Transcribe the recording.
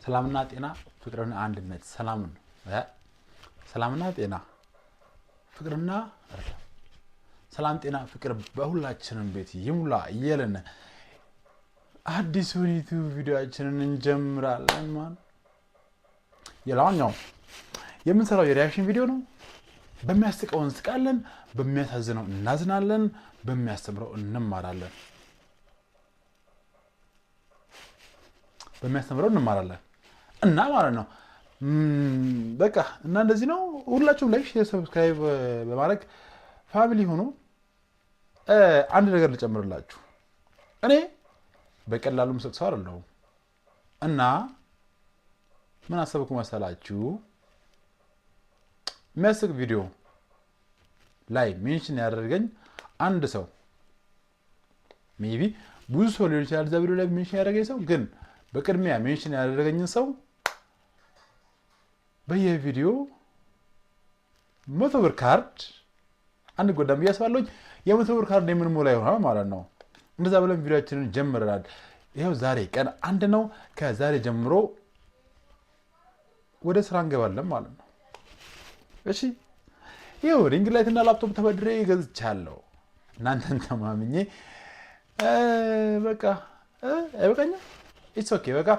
ሰላምና ጤና፣ ፍቅርና አንድነት፣ ሰላምን፣ ሰላምና ጤና፣ ፍቅርና ሰላም፣ ጤና፣ ፍቅር በሁላችንም ቤት ይሙላ እያልን አዲሱን YouTube ቪዲዮአችንን እንጀምራለን። ማን የላኛው የምንሰራው የ reaction ቪዲዮ ነው። በሚያስቀው እንስቃለን፣ በሚያሳዝነው እናዝናለን፣ በሚያስተምረው እንማራለን። በሚያስተምረው እንማራለን እና ማለት ነው። በቃ እና እንደዚህ ነው። ሁላችሁም like፣ share፣ subscribe በማድረግ family ሆኑ። አንድ ነገር ልጨምርላችሁ። እኔ በቀላሉ ምስቅ ሰው አይደለሁም እና ምን አሰብኩ መሰላችሁ? የሚያስቅ ቪዲዮ ላይ mention ያደረገኝ አንድ ሰው፣ maybe ብዙ ሰው ሊሆን ይችላል። እዛ ቪዲዮ ላይ mention ያደረገኝ ሰው ግን በቅድሚያ mention ያደረገኝን ሰው በየቪዲዮ 100 ብር ካርድ አንድ ጎዳም ብዬ አስባለሁኝ። የ100 ብር ካርድ የምንሞላ ይሆናል ማለት ነው። እንደዛ ብለን ቪዲዮችንን ጀምረናል። ይኸው ዛሬ ቀን 1 ነው። ከዛሬ ጀምሮ ወደ ስራ እንገባለን ማለት ነው። እሺ፣ ይኸው ring light እና ላፕቶፕ ተበድሬ ገዝቻለሁ። እናንተን ተማምኜ በቃ አይበቃኝም። It's okay በቃ።